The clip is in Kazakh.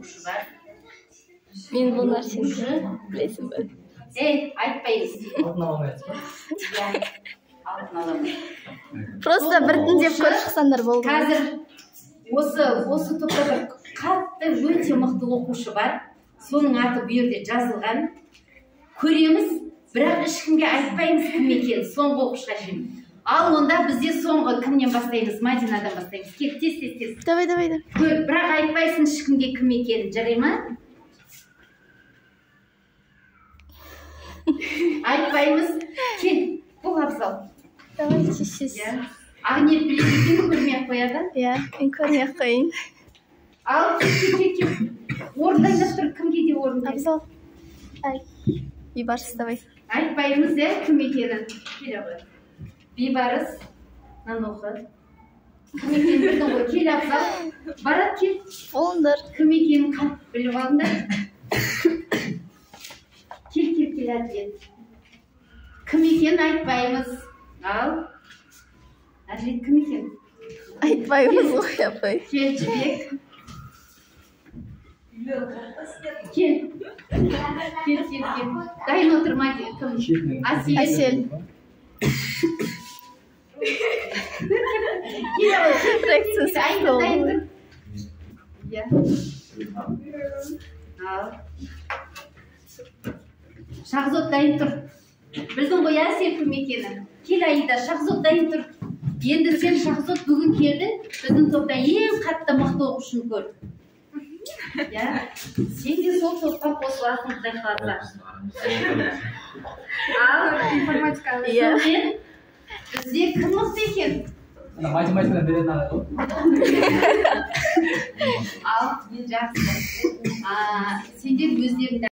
оқушы бар? Мен бұл нәрсені білесің бе? Ей, айтпаймыз. Алтын ала алмайсыз ба? Иә, алтын ала алмаймыз. Просто біртіндеп көріп шықсаңдар болды. Қазір осы топта бір қатты өте мықты оқушы бар. Соның аты бұл жерде жазылған. Көреміз, бірақ ешкімге айтпаймыз кім екенін, соңғы оқушыға шейін. Ал онда бізде соңғы кімнен бастаймыз? Мадинадан бастаймыз. Кел, тез, тез, тез. Давай, давай, давай. Көр, бірақ айтпайсың ешкімге кім екенін, жарай ма? Айтпаймыз. Кел, бұл Абзал. Давай, тез, тез. Иә. Ақниет біледі екен, көрмей ақ қояды. Иә, мен көрмей ақ қояйын. Ал, кел, кел, кел. Орын дайындап тұр, кімге де орын дайындап. Абзал. Ай, Бейбарыс, давай. Айтпаймыз, иә, кім екенін. Келе ғой. Бейбарыс, мынаны оқы. Кім екенін білдің ғой. Кел, Абзал. Барат, кел. Болыңдар. Кім екенін қатты біліп алыңдар. Кел, кел, кел, Әділет. Кім екенін айтпаймыз. Ал, Әділет кім екен? Айтпаймыз ғой, апай. Кел, Жібек. Кел. Кел, кел, кел. Дайын отыр, Мади. Кім? Әсел. Әсел. Кел, ал, кел. Реакциясы Дайын күшті тұр, дайын болды. тұр. Иә. Ал. Шахзод дайын тұр. Білдің ғой, Әсел кім екенін. Кел, Аида, Шахзод дайын тұр. Енді сен, Шахзод, бүгін келдің, біздің топта ең қатты мықты оқушыны көр. Иә? Сен де сол топқа қосыласың, Құдай қаласа. Ал, Информатика. Иә. сонымен бізде кім мықты екен? Ана математикадан беретін ағай ғой. Ал, жақсы. Сендер өздеріңді